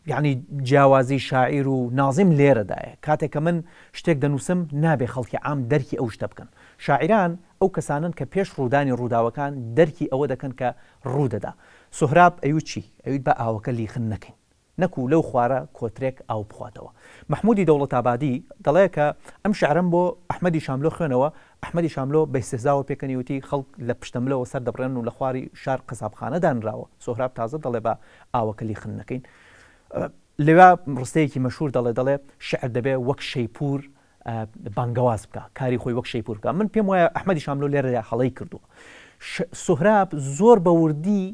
[SPEAKER 2] یعنی جیاوازی شاعیر و نازم لێرەدایە کاتێک کە من شتێک دەنووسم نابێ خەڵکی عام دەرکی ئەو شتە بکەن شاعیران ئەو کەسانن کە پێش ڕوودانی ڕووداوەکان دەرکی ئەوە دەکەن کە ڕوودەدا سوهراب ئەیوت چی ئەیوت بە ئاوەکە لیخن نەکەین نەکو لەو خوارە کۆترێک ئاو بخواتەوە. مەحموودی دەوڵەتابادی دەڵێ کە ئەم شیعرەم بۆ ئەحمەدی شاملۆ خوێنەوە، ئەحمەدی شاملۆ بە ئیستهزاوە پێکەنی وتی خەڵک لە پشتەملەوە سەر دەبڕێنن و لە خواری شار قەسابخانە دانراوە، سۆهراب تازە دەڵێ با ئاوەکە لیخن نەکەین. لەویا ڕستەیەکی مەشهوور دەڵێ، دەڵێ شیعر دەبێ وەک شەیپوور بانگەواز بکا، کاری خۆی وەک شەیپوور بکا. من پێم وایە ئەحمەدی شاملۆ لێرەدا هەڵەی کردووە. سوهراب زۆر بە وردی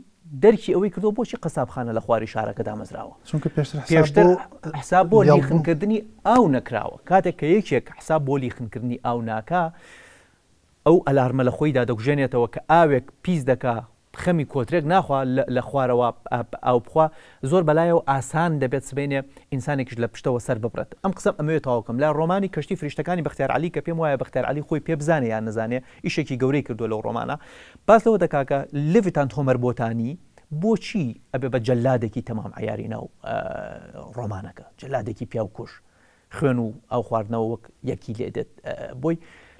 [SPEAKER 2] دەرکی ئەوەی کردووە بۆچی قەسابخانە لە خواری شارەکە دامەزراوە.
[SPEAKER 1] چونکە پێشتر حساب بۆ
[SPEAKER 2] حساب بۆ لیخنکردنی ئاو نەکراوە. کاتێک کە یەکێک حساب بۆ لیخنکردنی ئاو ناکا، ئەو ئەلارمە لە خۆیدا دەکوژێنێتەوە کە ئاوێک پیس دەکا خەمی کۆترێک ناخوا لە خوارەوە ئاو بخوا زۆر بەلایەوە ئاسان دەبێت سبەینێ ئینسانێکیش لە پشتەوە سەر ببڕێت ئەم قسەم ئەمەوێ تەواو کەم لە ڕۆمانی کەشتی فریشتەکانی بەختیار عەلی کە پێم وایە بەختیار عەلی خۆی پێ بزانێ یان نەزانێ ئیشێکی گەورەی کردووە لەو ڕۆمانە باس لەوە دەکا کە لڤتانت هۆمەر بۆتانی بۆچی ئەبێ بە جەلادێکی تەمام عەیاری ناو ڕۆمانەکە جەلادێکی پیاوکوژ خوێن و ئاو خواردنەوە وەک یەکی لێ دێت بۆی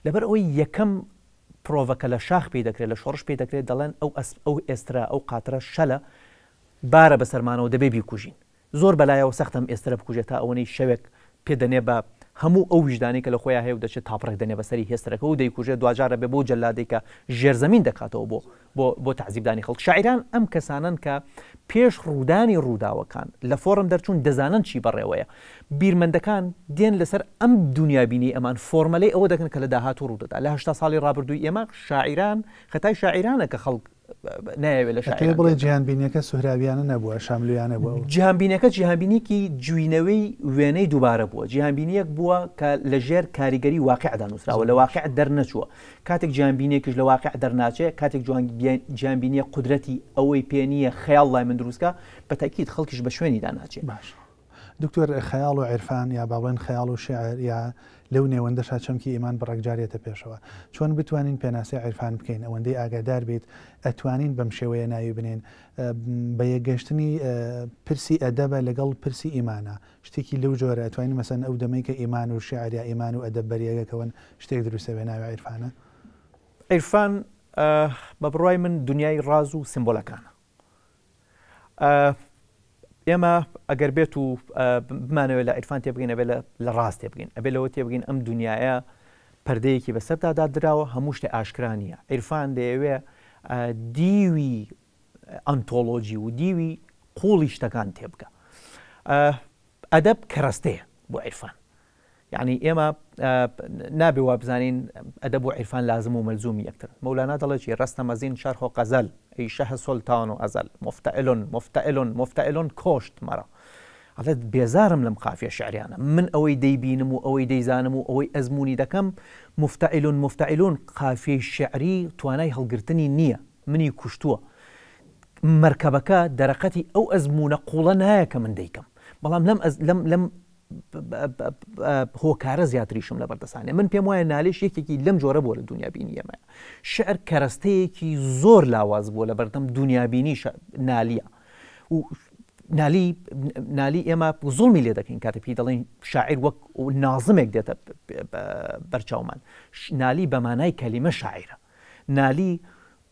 [SPEAKER 2] لەبەر ئەوەی یەکەم پرۆڤە کە لە شاخ پێی دەکرێت لە شۆڕش پێی دەکرێت دەڵێن ئەو ئەسپ ئەو ئێسترە ئەو قاترە شەلە بارە بەسەرمانەوە دەبێ بیکوژین زۆر بەلایەوە سەختە ئەم ئێسترە بکوژێت تا ئەوەنەی شەوێک پێ دەنێ بە هەموو ئەو ویژدانەی کە لە خۆیا هەیە و دەچێت تاپڕێک دەنێ بەسەری هێسترەکە و دەیکوژێت دواجار ئەبێ بەو جەلادەی کە ژێرزەمین دەکاتەوە بۆ بۆ بۆ تەعزیبدانی خەڵک. شاعیران ئەم کەسانەن کە پێش ڕوودانی ڕووداوەکان لە فۆڕم دەرچوون دەزانن چی بەڕێوەیە. بیرمەندەکان دێن لەسەر ئەم دونیابینیەی ئەمان فۆرمەلەی ئەوە دەکەن کە لە داهاتوو ڕوودەدا. لە 80 ساڵی ڕابردووی ئێمە شاعیران خەتای شاعیرانە کە خەڵک نایەوێت لە
[SPEAKER 1] شاعیران بڵێ جیهانبینیەکە سوهرابیانە نەبووە، شاملویانە بووە.
[SPEAKER 2] جیهانبینیەکە جیهانبینیەکی جوینەوەی وێنەی دووبارە بووە، جیهانبینیەک بووە کە لە ژێر کاریگەری واقعدا نووسراوە، لە واقع دەرنەچووە. کاتێک جیهانبینیەکیش لە واقع دەرناچێ، کاتێک جیهانبینیە قودرەتی ئەوەی پێ نییە خەیاڵ لای من دروستکا، بە تەئکید خەڵکیش بە شوێنیدا ناچێ.
[SPEAKER 1] باش دکتۆر خەیاڵ و عیرفان یا با بڵێن خەیاڵ و شیعر یا لەو نێوەندەشا چەمکی ئیمان بڕێک جار یەتە پێشەوە. چۆن بتوانین پێناسەی عیرفان بکەین؟ ئەوەندەی ئاگادار بیت ئەتوانین بەم شێوەیە ناوی بنێین بە یەکگەشتنی پرسی ئەدەبە لەگەڵ پرسی ئیمانە شتێکی لەو جۆرە ئەتوانین مەسەن ئەو دەمەی کە ئیمان و شیعر یا ئیمان و ئەدەب بەریەکەکەون شتێک دروستە بێ ناوی عیرفانە؟
[SPEAKER 2] عیرفان بە بڕوای من دنیای ڕاز و سیمبۆلەکانە. ئێمە ئەگەر بێت و بمانەوێت لە عیرفان تێبگەین ئەبێ لە ڕاست تێبگەین ئەبێ لەوە تێبگەین ئەم دنیاە پەردەیەکی بەسەردا دادراوە هەموو شتێ ئاشکرا نییە عیرفان دەیەوێ دیوی ئەنتۆلۆجی و دیوی قوڵی شتەکان تێبگە ئەدەب کەرەستەیە بۆ عیرفان یەعنی ئێمە نابێ وا بزانین ئەدەب و عیرفان لازم و مەلزومی یەکترن. مەولانا دەڵێ چی، رستم از این شرح و غزل ای شه سلطان و ازل مفتعل مفتعل مفتعل کشت مرا. ئەڵێت بێزارم لەم قافیە شعریانە، من ئەوەی دەیبینم و ئەوەی دەیزانم و ئەوەی ئەزموونی دەکەم مفتعل مفتعل قافیەی شعری توانای هەڵگرتنی نییە، منی کوشتووە. مەرکەبەکە دەرەقەتی ئەو ئەزموونە قووڵە نایە کە من دەیکەم. بەڵام لەم لەم لەم هۆکارە زیاتریشم لەبەر دەسانێ من پێم وایە نالێش یەکێکی لەم جۆرە بووە لە دنیابینی ئێمە شعر کەرەستەیەکی زۆر لاواز بووە لە بەردەم دنیابینی نالیە و نالی نالی ئێمە زوڵمی لێ دەکەین کاتە پێی دەڵێن شاعیر وەک نازمێک دێتە بەرچاومان نالی بەمانای کەلیمە شاعیرە نالی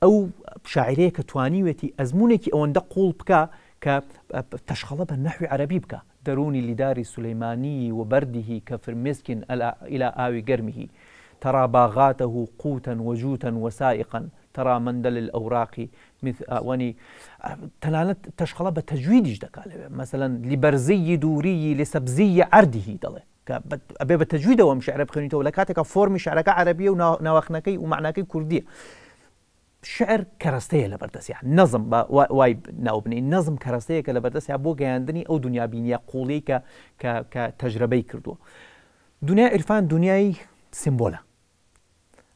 [SPEAKER 2] ئەو شاعیرەیە کە توانیوێتی ئەزموونێکی ئەوەندە قووڵ بکا کە تەشخەڵە بە نەحوی عەرەبی بکا، دەروونی لیداری سولەیمانیی و بەردیه کەفر مسک الی ئاوی گەرمه تری باغاته قوتا و جوتا و سائقا تری مندل الاوراق مثل وەنی تەنانەت تەشخەڵە بە تەجویدیش دەکا لەوێ مەسەلەن لبەرزی دووریی لسبزی عەردیه دەڵێ. کە ئەبێ بە تەجویدەوە ئەم شعرە بخوێنیتەوە لە کاتێکا فۆرمی شعرەکە عەرەبیە و ناواخنەکەی و مەعناکەی کوردیە شعر کەرەستەیە لە بەردەستیا نەزم بە وای ناو بنێین نەزم کەرەستەیەکە لە بەردەستیا بۆ گەیاندنی ئەو دنیابینیە قوڵیەی کە کە کە تەجرەبەی کردووە دنیای عیرفان دنیای سیمبۆلە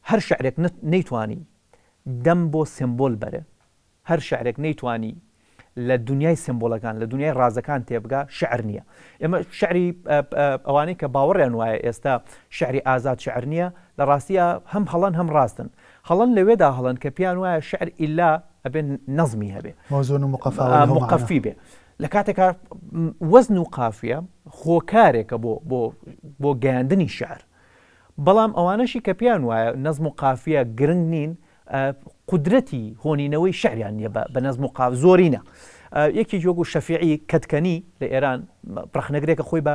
[SPEAKER 2] هەر شعرێک نەیتوانی دەم بۆ سیمبۆل بەرێ هەر شعرێک نەیتوانی لە دونیای سێمبۆلەکان، لە دونیای ڕازەکان تێبگا، شعر نییە. ئێمە شعری ئەوانەی کە باوەڕیان وایە ئێستا شعری ئازاد شعر نییە، لە ڕاستیا هەم هەڵەن هەم ڕاستن. هەڵەن لەوێدا هەڵەن کە پێیان وایە شعر ئیلا ئەبێ نەزمی هەبێ.
[SPEAKER 1] مەوزوون و مقەفا و لەهو مەعنا.
[SPEAKER 2] مقەفی بێ. لە کاتێکا وەزن و قافیە هۆکارێکە بۆ بۆ بۆ گەیاندنی شعر. بەڵام ئەوانەشی کە پێیان وایە نەزم و قافیە گرنگ نین، قودرەتی هۆنینەوەی شعریان نییە بە نەزم و قاف زۆرینە یەکێکی وەکو شەفیعی کەتکەنی لە ئێران ڕەخنەگرێکە خۆی بە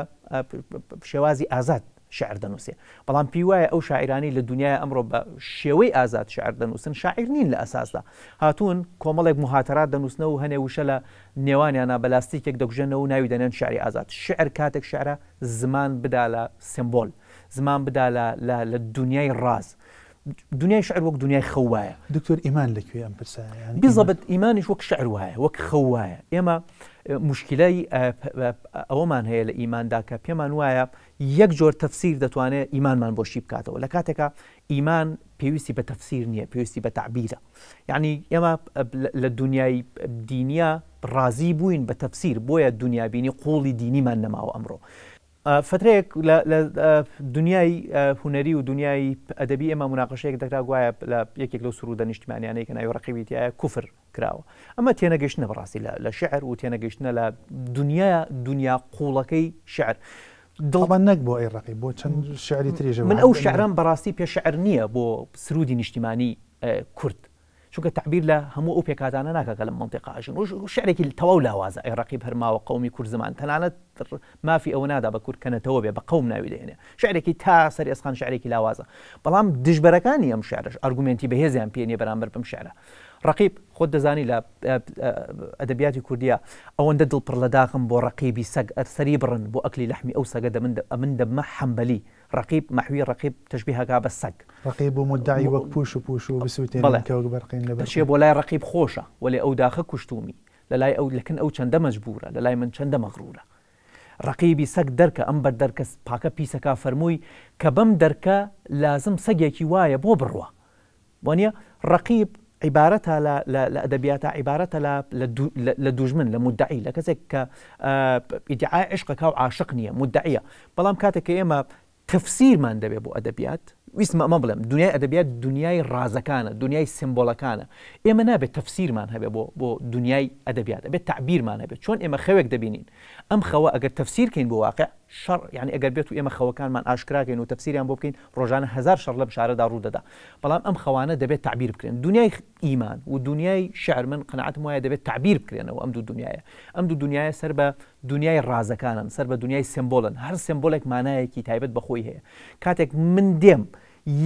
[SPEAKER 2] شێوازی ئازاد شعر دەنووسێ بەڵام پێی وایە ئەو شاعرانی لە دنیای ئەمڕۆ بە شێوەی ئازاد شعر دەنووسن شاعیر نین لە ئەساسدا هاتوون کۆمەڵێک مهاتەرات دەنووسنەوە و هەنێ وشە لە نێوانیانە بە لاستیکێک دەکوژێنەوە و ناوی دەنێن شعری ئازاد شعر کاتێک شعرە زمان بدا لە سمبۆل زمان بدا لە دنیای ڕاز دنیای شعر وەک دنیای خەو وایە.
[SPEAKER 1] دکتۆر ئیمان لە کوێ ئەم پرسە
[SPEAKER 2] یانی بیزەبت ئیمانیش وەک شعر وایە وەک خەو وایە ئێمە موشکیلەی ئەوەمان هەیە لە ئیماندا کە پێمان وایە یەک جۆر تەفسیر دەتوانێت ئیمانمان بۆ شی بکاتەوە لە کاتێکا ئیمان پێویستی بە تەفسیر نییە پێویستی بە تەعبیرە یعنی ئێمە لە دنیای دینیە ڕازی بووین بە تەفسیر بۆیە دنیابینی قوڵی دینیمان نەماوە ئەمڕۆ فترەیەک لە لە دنیای هونەری و دنیای ئەدەبی ئێمە موناقەشەیەک دەکرا گوایە لە یەکێک لەو سروودە نیشتمانیانەی کە ناوی ڕەقیبی تیایە کوفر کراوە. ئەمە تێنەگەیشتنە بەڕاستی لە لە شیعر و تێنەگەیشتنە لە دنیا دنیا قووڵەکەی شیعر.
[SPEAKER 1] دڵ تەبعەن نەک بۆ ئەی ڕەقیب بۆ چەند شیعری تریش
[SPEAKER 2] من ئەو شیعرەم بەڕاستی پێ شیعر نییە بۆ سروودی نیشتیمانی کورد. چونکە تەعبیر لە هەموو ئەو پێکهاتانە ناکا کە لەم مەنتیقە ئەژین و شعرێکی تەواو لاوازە ئەی ڕەقیب هەر ماوە قەومی کورد زمان تەنانەت مافی ئەوە نادا بە کورد کە نەتەوە بێ بە قەوم ناوی دەهێنێ شعرێکی تا سەر ئێسقان شعرێکی لاوازە بەڵام دژبەرەکانی ئەم شعرەش ئەرگومێنتی بەهێزیان پێ نییە بەرامبەر بەم شعرە ڕەقیب خۆت دەزانی لە ئەدەبیاتی کوردیە ئەوەندە دڵ پڕ لە داخم بۆ ڕەقیبی سەگ ئەر سەری بڕن بۆ ئەکلی لەحمی ئەو سەگە دەمن ئەمن دەبمە حەمبەلی ڕەقیب مەحوی ڕەقیب تەشبیه ئەکا بە سەگ.
[SPEAKER 1] ڕەقیب و مودەعی وەک پووش و پووش و بسووتێنین کە وەک بەرقین لە بەر
[SPEAKER 2] دەچێ بۆ لای ڕەقیب خۆشە، وەلێ ئەو داخە کوشتوومی، لە لای ئەو لە کن ئەو چەندە مەجبوورە، لە لای من چەندە مەغروورە. ڕەقیبی سەگ دەرکە ئەم بەر دەرکە پاکە پیسەکا فەرمووی کە بەم دەرکە لازم سەگێکی وایە بۆ بڕوا. وانیە؟ ڕەقیب عیبارەتە لە لە لە ئەدەبیاتا عیبارەتە لە لە لە دوژمن لە مودەعی لە کەسێک کە ئیدعای عیشق ئەکا و عاشق نییە مودەعیە بەڵام کاتێک کە ئێمە تەفسیرمان دەبێ بۆ ئەدەبیات، ویستم ئەمە بڵێم، دونیای ئەدەبیات دونیای ڕازەکانە، دونیای سیمبۆلەکانە، ئێمە نابێت تەفسیرمان هەبێ بۆ بۆ دونیای ئەدەبیات، ئەبێت تەعبیرمان هەبێت، چۆن ئێمە خەوێک دەبینین، ئەم خەوە ئەگەر تەفسیر کەین بۆ واقع، شەڕ، یانی ئەگەر بێت و ئێمە خەوەکانمان ئاشکرا کەین و تەفسیریان بۆ بکەین، ڕۆژانە هەزار شەڕ لەم شارەدا ڕوو دەدا، بەڵام ئەم خەوانە دەبێت تەعبیر بکرێن. دونیای ئیمان و دونیای شیعر من قەناعەتم وایە دەبێت تەعبیر بکرێنەوە ئەم دوو دونیایە. ئەم دوو دونیایە سەر بە دونیای ڕازەکانن، سەر بە دونیای سێمبۆلن، هەر سێمبۆلێک مانایەکی تایبەت بە خۆی هەیە. کاتێک من دێم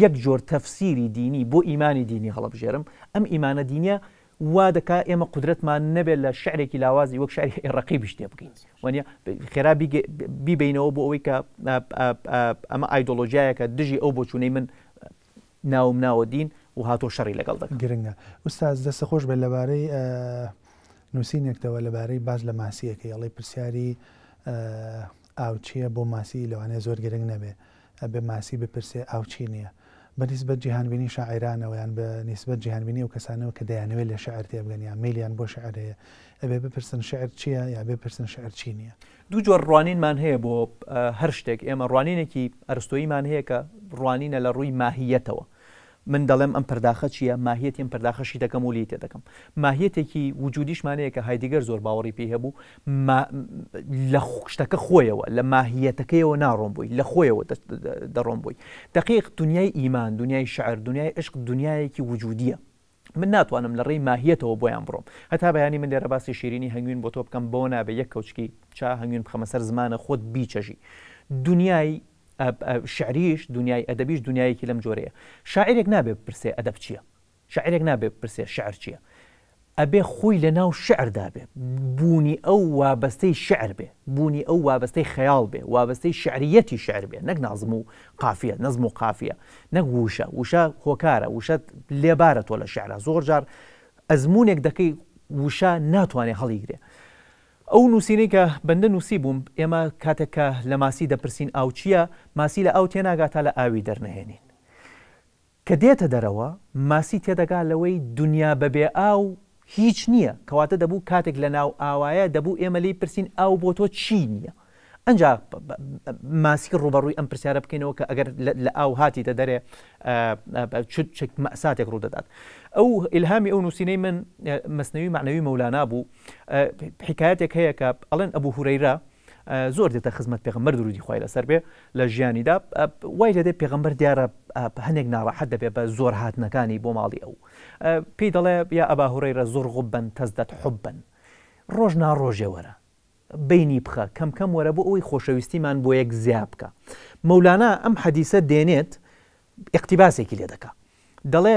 [SPEAKER 2] یەک جۆر تەفسیری دینی بۆ ئیمانی دینی هەڵەبژێرم، ئەم ئیمانە دینیە وا دەکا ئێمە قودرەتمان نەبێت لە شیعرێکی لاوازی وەک شیعری ئەی ڕەقیبیش تێبگەین. وانیە؟ خێرا بیبەینەوە بۆ ئەوەی کە ئەمە ئایدۆلۆژیایەکە دژی ئەو بۆچوونەی من ناوم ناوە دین و هاتۆ شەڕی لەگەڵ دەکەم.
[SPEAKER 1] گرنگە. ئوستاز دەستت خۆش بێت لەبارەی نووسینێکتەوە لەبارەی باس لە ماسییەکەی ئەڵێی پرسیاری ئاو چییە بۆ ماسی لەوانەیە زۆر گرنگ نەبێ ئەبێ ماسی بپرسێ ئاو چی نییە بە نیسبەت جیهانبینی شاعیرانەوە یان بە نیسبەت جیهانبینی ئەو کەسانەوە کە دەیانەوێت لە شیعر تێبگەن یان مەیلیان بۆ شیعر هەیە ئەبێ بپرسن شیعر چییە یا بێ بپرسن شیعر چی نییە؟
[SPEAKER 2] دوو جۆر ڕوانینمان هەیە بۆ هەر شتێک، ئێمە ڕوانینێکی ئەرستۆییمان هەیە کە ڕوانینە لە ڕووی ماهییەتەوە. من دەڵێم ئەم پەرداخە چییە، ماهییەتی ئەم پەرداخە شی دەکەم و لێی تێدەگەم. ماهییەتێکی وجودیشمان هەیە کە هایدیگەر زۆر باوەڕی پێی هەبوو، ما لە شتەکە خۆیەوە، لە ماهییەتەکەیەوە ناڕۆم بۆی، لە خۆیەوە دەڕۆم بۆی. دەقیق دونیای ئیمان، دونیای شیعر، دونیای عیشق دونیایەکی وجودییە. من ناتوانم لە ڕێی ماهیەتەوە بۆیان بڕۆم. هەتا بەیانی من لێرە باسی شیرینی هەنگوین بۆ تۆ بکەم بەوە نابێ یەک کەوچکی چا هەنگوین بخەمە سەر زمانە خۆت بیچەژی. دونیای شیعریش دونیای ئەدەبیش دونیایەکی لەم جۆرەیە. شاعیرێک نابێ بپرسێ ئەدەب چییە؟ شاعیرێک نابێ بپرسێ شیعر چییە؟ ئەبێ خۆی لە ناو شیعردا بێ. بوونی ئەو وابەستەی شیعر بێ. بوونی ئەو وابەستەی خەیاڵ بێ، وابەستەی شیعرییەتی شیعر بێ، نەک نازم و قافیە، نەزم و قافیە، نەک ووشە، وشە هۆکارە، وشە لێبارە تۆ لە شیعرا زۆر جار ئەزموونێک دەکەی وشە ناتوانێ هەڵیگرێ. ئەو نووسینەی کە بەندە نووسیبووم، ئێمە کاتێک کە لە ماسی دەپرسین ئاو چییە، ماسی لە ئاو تێناگا تا لە ئاوی دەرنەهێنین. کە دێتە دەرەوە ماسی تێدەگا لەوەی دونیا بە بێ ئاو هیچ نییە، کەواتە دەبوو کاتێک لە ناو ئاوایە دەبوو ئێمە لێی پرسین ئاو بۆ تۆ چی نییە؟ ئەنجا ماسی ڕووبەڕووی ئەم پرسیارە بکەینەوە کە ئەگەر لە ئاو هاتیتە دەرێ چ چ مەئساتێک ڕوو دەدات. ئەو ئیلهامی ئەو نووسینەی من مەسنەوی مەعنەوی مەولانا بوو. حیکایەتێک هەیە کە ئەڵێن ئەبوو هورەیرە زۆر دێتە خزمەت پێغەمبەر درودی خوای لەسەر بێ لە ژیانیدا وای لێدێ پێغەمبەر دیارە هەنێک ناڕەحەت دەبێ بە زۆر هاتنەکانی بۆ ماڵی ئەو پێی دەڵێ یا ئەبا هورەیرە زۆر غبن تەزدەت حبن ڕۆژ ناڕۆژێ وەرە بینی بخە کەم کەم وەرە بۆ ئەوەی خۆشەویستیمان بۆ یەک زیا بکە مەولانا ئەم حەدیسە دێنێت ئیقتیباسێکی لێ دەکا دەڵێ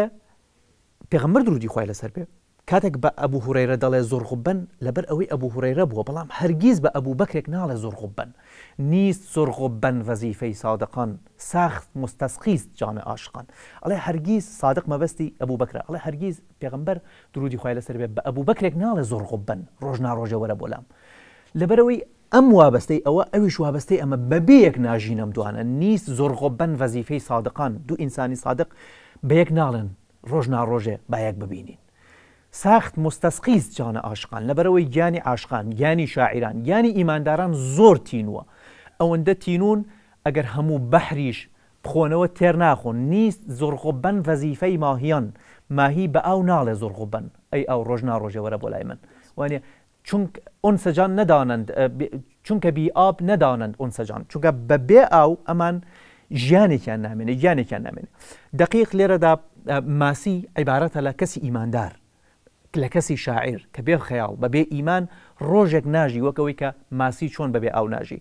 [SPEAKER 2] پێغەمبەر درودی خوای لەسەر بێ کاتێک بە ئەبو هورەیرە دەڵێ زرغبن لەبەر ئەوەی ئەبو هورەیرە بووە بەڵام هەرگیز بە ئەبو بەکرێک ناڵێ زرغبن نیست زرغبن وظیفەی صادقان ساخت مستسقیست جان عاشقان ئەڵێ هەرگیز صادق مەبەستی ئەبو بەکرە ئەڵێ هەرگیز پێغەمبەر درودی خوای لەسەر بێ بە ئەبو بەکرێک ناڵێ زرغبن ڕۆژ نا ڕۆژێ وەرە بۆ لام لەبەرئەوەی ئەم وابەستەی ئەوە ئەویش وابەستەی ئەمە بەبێ یەک ناژین ئەم دوانە نیست زرغبن وظیفەی صادقان دوو ئینسانی صادق بە یەک ناڵێن ڕۆژ نا ڕۆژێ با یەک ببینین. ساخت مستسقیست جان عاشقان لەبەرئەوەی گیانی عاشقان، گیانی شاعیران، گیانی ئیمانداران زۆر تینووە. ئەوەندە تینوون ئەگەر هەموو بەحریش بخۆنەوە تێر ناخۆن. نیست زرغبن وظیفەی ماهیان ماهی بە ئاو ناڵێ زرغبن ئەی ئاو ڕۆژ نا ڕۆژێ وەرە بۆ لای من. وانیە چونک ئونسەجان نەدانند چونکە بی آب نەدانند ئونسەجان چونکە بە بێ ئاو ئەمان ژیانێکیان نامێنێ گیانێکیان نامێنێ دەقیق لێرەدا ماسی عیبارەتە لە کەسی ئیماندار لە کەسی شاعیر کە بێ خەیاڵ بە بێ ئیمان ڕۆژێک ناژی وەکەوەی کە ماسی چۆن بەبێ ئاو ناژی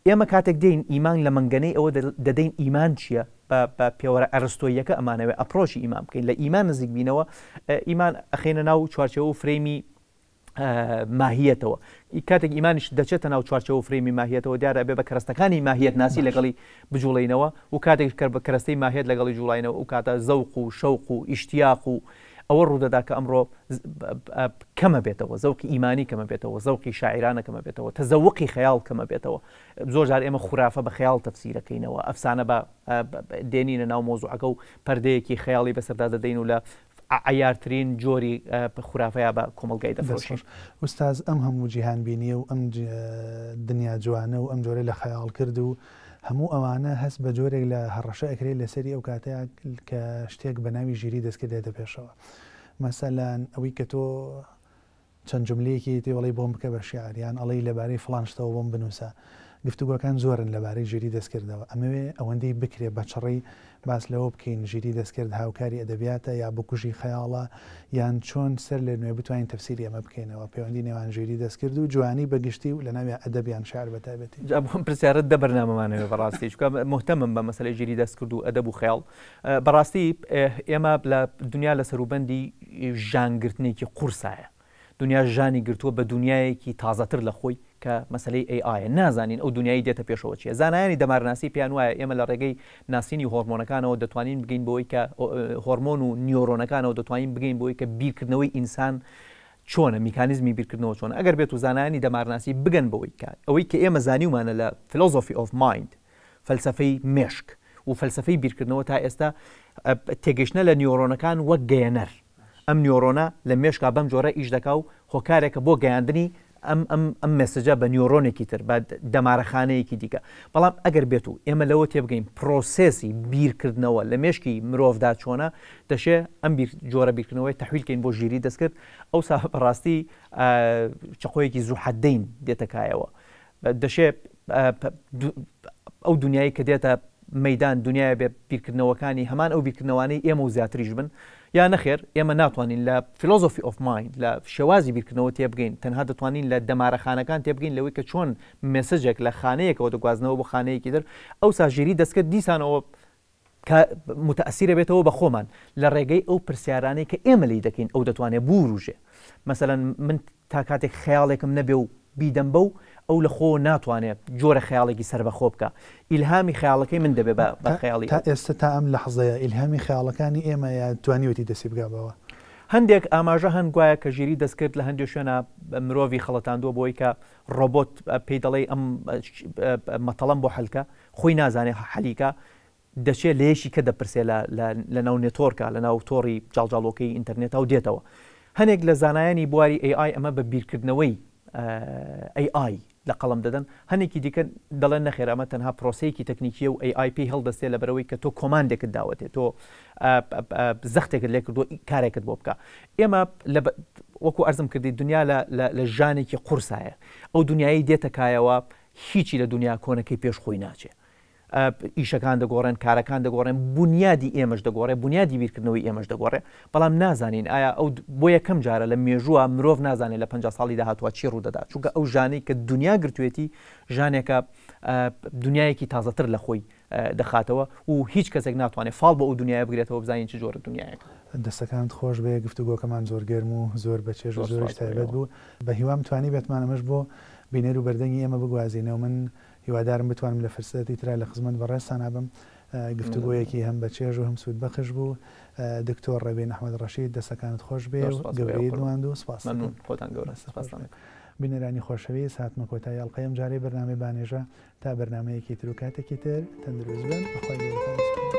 [SPEAKER 2] ئێمە کاتێک دێین ئیمان لە مەنگەنەی ئەوە دەدەین ئیمان چییە بە پێوەرە ئەرستۆییەکە ئەمانەوێ approach ی ئیمان بکەین لە ئیمان نزیک بینەوە ئیمان ئەخەینە ناو چوارچێوە و فرەیمی. ماهیەتەوە. کاتێک ئیمانیش دەچێتە ناو چوارچێوە و فرەیمی ماهیەتەوە، دیارە ئەبێ بە کەرەستەکانی ماهیەتناسی لەگەڵی بجوڵێینەوە و کاتێکیش کە بە کەرەستەی ماهیەت لەگەڵی جوڵاینەوە ئەو کاتە زەوق و شەوق و ئیشتیاق و ئەوە ڕوودەدا کە ئەمڕۆ کەمە بێتەوە، زەوقی ئیمانی کەمە بێتەوە، زەوقی شاعیرانە کەمە بێتەوە، تەزەوقی خەیاڵ کەمە بێتەوە. زۆر جار ئێمە خورافە بە خەیاڵ تەفسیرەکەینەوە، ئەفسانە بە دێنینە ناو مەوزوعەکە و پەردەیەکی خەیاڵی بەسەردا دەدەین و لە عەیارترین جۆری خورافەیە بە کۆمەڵگای دەفرۆشین.
[SPEAKER 1] دەست خۆش. ئوستاز ئەم هەموو جیهان بینیە و ئەم دنیا جوانە و ئەم جۆرە لە خەیاڵ کرد و هەموو ئەوانە هەست بە جۆرێک لە هەڕەشە ئەکرێت لەسەری ئەو کاتەیا کە شتێک بە ناوی ژیری دەستکرد دێتە پێشەوە مەسەلەن ئەوی کە تۆ چەند جوملەیەکی تێ ئەڵێی بۆم بکە بە شیعر یان ئەڵێی لەبارەی فڵان شتەوە بۆم بنووسە. گفتوگۆکان زۆرن لەبارەی ژیری دەستکردەوە. ئەمەوێ ئەوەندەی بکرێ بە چڕی باس لەوە بکەین ژیری دەستکرد هاوکاری ئەدەبیاتە یا بکوژی خەیاڵە یان چۆن سەر لە نوێ بتوانین تەفسیری ئەمە بکەینەوە، پەیوەندی نێوان ژیری دەستکرد و جوانی بە گشتی و لەناویا ئەدەب یان شیعر بە تایبەتی.
[SPEAKER 2] جا بۆ ئەم پرسیارەت دە بەرنامەمان ئەوێ بەڕاستی چونکە موهتەمم بە مەسەلەی ژیری دەستکرد و ئەدەب و خەیاڵ. بەڕاستی ئێمە لە دنیا لە سەروبەندی ژانگرتنێکی قورسایە. دنیا ژانی گرتووە بە دنیایەکی تازەتر لە خۆی کە مەسەلەی AI ە. نازانین ئەو دنیای دێتە پێشەوە چییە. زانایانی دەمارناسی پێیان وایە ئێمە لە ڕێگەی ناسینی هۆرمۆنەکانەوە دەتوانین بگەین بەوەی کە هۆرمۆن و نیۆرۆنەکانەوە دەتوانین بگەین بەوەی کە بیرکردنەوەی ئینسان چۆنە، میکانیزمی بیرکردنەوە چۆنە. ئەگەر بێت و زانایانی دەمارناسی بگەن بەوەی کە ئەوەی کە ئێمە زانیومانە لە Philosophy of Mind، فەلسەفەی مێشک و فەلسەفەی بیرکردنەوە تا ئێستا تێگەیشتنە لە نیۆرۆنەکان وەک گەیەنەر. ئەم نیۆرۆنە لە مێشکا بەم جۆرە ئیش دەکا و هۆکارێکە بۆ گەیاندنی ئەم ئەم ئەم message ە بە نیۆرۆنێکی تر، بە دەمارەخانەیەکی دیکە. بەڵام ئەگەر بێت و ئێمە لەوە تێبگەین پرۆسێسی بیرکردنەوە لە مێشکی مرۆڤدا چۆنە، دەشێ ئەم بیر جۆرە بیرکردنەوەیە تەحویل کەین بۆ ژیری دەستکرد، ئەوسا بەڕاستی چەقۆیەکی زوحەدەین دێتە کایەوە. دەشێ ئەو دنیای کە دێتە مەیدان دنیای بێ بیرکردنەوەکانی هەمان ئەو بیرکردنەوانەی ئێمە و زیاتریش بن یا نەخێر ئێمە ناتوانین لە philosophy of mind لە شێوازی بیرکردنەوە تێبگەین تەنها دەتوانین لە دەمارەخانەکان تێبگەین لەوەی کە چۆن message ێک لە خانەیەکەوە دەگوازنەوە بۆ خانەیەکی تر ئەوسا ژیری دەستکرد دیسانەوە کە موتەئەسیر ئەبێتەوە بە خۆمان لە ڕێگەی ئەو پرسیارانەی کە ئێمە لێی دەکەین ئەو دەتوانێ بوروژێ مەسەلەن من تا کاتێک خەیاڵێکم نەبێ و بیدەم بەو ئەو لە خۆوە ناتوانێ جۆرە خەیاڵێکی سەربەخۆ بکا ئیلهامی خەیاڵەکەی من دەبێ بە بە خەیاڵی
[SPEAKER 1] تا
[SPEAKER 2] ئەو.
[SPEAKER 1] ئێستا تا ئەم لەحزەیە ئیلهامی خەیاڵەکانی ئێمە یا توانیوێتی دەستی بگا بەوە؟
[SPEAKER 2] هەندێک ئاماژە هەن گوایە کە ژیری دەستکرد لە هەندێ شوێنا مرۆڤی خەڵەتاندووە بۆی کە ڕۆبۆت پێی دەڵێی ئەم مەتەڵەم بۆ حەل کە خۆی نازانێ حەلی کا دەچێ لە یەکی کە دەپرسێ لە لە ناو network ا لە ناو تۆڕی جاڵجاڵۆکەی ئینتەرنێتا و دێتەوە هەنێک لە زانایانی بواری AI ئەمە بە بیرکردنەوەی AI لە قەڵەم دەدەن هەنێکی دیکە دەڵێن نەخێر ئەمە تەنها پرۆسەیەکی تەکنیکیە و AI پێی هەڵدەستێ لە بەرەوەی کە تۆ command ێکت داوەتێ تۆ زەختێکت لێ کردووە کارێکت بۆ بکە ئێمە لە وەکو ئەرزم کردی دنیا لە ژانێکی قورسایە ئەو دنیای دێتە کایەوە هیچی لە دونیا کۆنەکەی پێش خۆی ناچێ. ئیشەکان دەگۆڕێن، کارەکان دەگۆڕێن، بونیادی ئێمەش دەگۆڕێ، بونیادی بیرکردنەوەی ئێمەش دەگۆڕێ، بەڵام نازانین ئایا ئەو بۆ یەکەم جارە لە مێژووە مرۆڤ نازانێ لە 50 ساڵی داهاتووە چی ڕوودەدا، چونکە ئەو ژانەی کە دونیا گرتوێتی ژانێکە دونیایەکی تازەتر لە خۆی دەخاتەوە و هیچ کەسێک ناتوانێت فاڵ بۆ ئەو دونیایە بگرێتەوە بزانین چ جۆرە دونیایەکە.
[SPEAKER 1] دەستەکانت خۆش بێ گفتوگۆکەمان زۆر گەرم و زۆر بەچێژ و زۆریش تایبەت بوو بە هیوام توانیبێتمان ئەمەش بۆ بینەر و بەردەنگی ئێمە بگوازینەوە من هیوادارم بتوانم لە فرسەتی ترا لە خزمەت بەڕێزتانا بم گفتوگۆیەکی هەم بەچێژ و هەم سوودبەخش بوو دکتۆر ڕێبین ئەحمەد ڕەشید دەستەکانت خۆش بێ و گەورەیت نواند و سپاست
[SPEAKER 2] مەمنون خۆتان گەورە سپاستان دەکەم.
[SPEAKER 1] بینەرانی خۆشەویست هاتمە کۆتایی ئەڵقەی ئەمجارەی بەرنامەی بانێژە تا بەرنامەیەکی تر و کاتێکی تر تەندروست بن بەخوای گەورەتان ئەسپێرم.